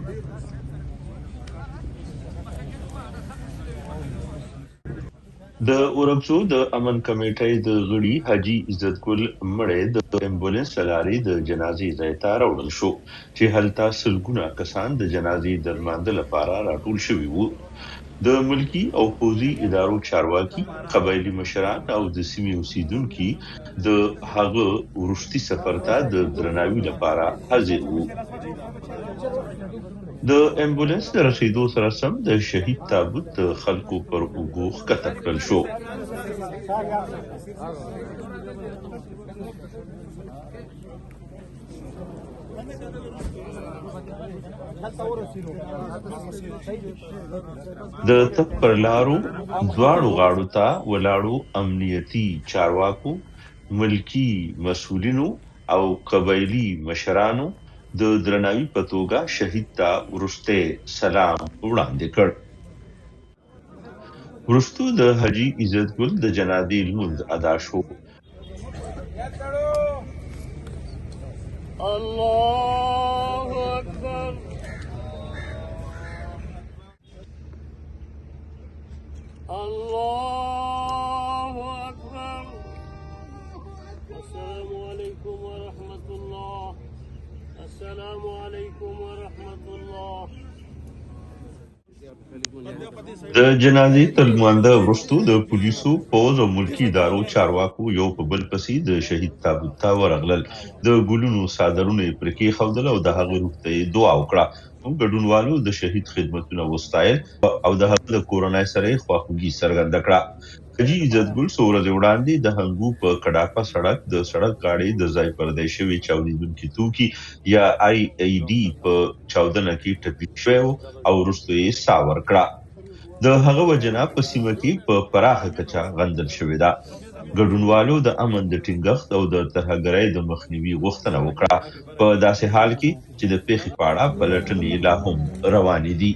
د اورکزو د امن کمېټۍ د غړي حاجي عزت ګل مړی د امبولانس له لارې د جنازې ځای ته راوړل شو، چې هلته سلګونه کسان د جنازې د لمانځه لپاره راټول شوي وو. د ملکي او پوځي ادارو چارواکي، قبایلي مشران او د سیمې اوسېدونکي د هغه وروستي سفر ته د درناوي لپاره حاضر وو. د امبولانس له رسېدو سره سم د شهید تابوت د خلکو پر اوږو ښکته کړل شو. د تپ پر لارو دواړو غاړو ته ولاړو امنیتي چارواکو، ملکي مسؤلینو او قبایلي مشرانو د درناوي په توګه شهید ته وروستی سلام وړاندې کړ. وروسته د حاجي عزت ګل د جنازې لمونځ ادا شو. الله اکبر. الله اکبر. السلام علیکم ورحمت الله. السلام علیکم ورحمت الله. د جنازې تر لمانځه وروسته د پولیسو، پوځ او ملکي ادارو چارواکو یو په بل پسې د شهید تابوت ته ورغلل، د ګلونو څادرونه یې پرې کېښودل او د هغه روح ته یې دعا وکړه. ګډونوالو د شهید خدمتونه وستایل او د هغه د کورنۍ سره یې خواخوږي څرګنده کړه. حاجي عزت ګل څو ورځې وړاندې د هنګو په کډاپه سړک د سړک غاړې د ځای پر ځای شوي چاودېدونکي توکي یا آی ای ډي په چاودنه کې ټپي شوی و او وروسته یې ساه ورکړه. د هغه وژنه په سیمه کې په پراخه کچه غندل شوې ده. ګډونوالو د امن د ټینګښت او د ترهګرۍ د مخنیوي غوښتنه وکړه، په داسې حال کې چې د پېښې په اړه پلټنې لا هم روانې دي.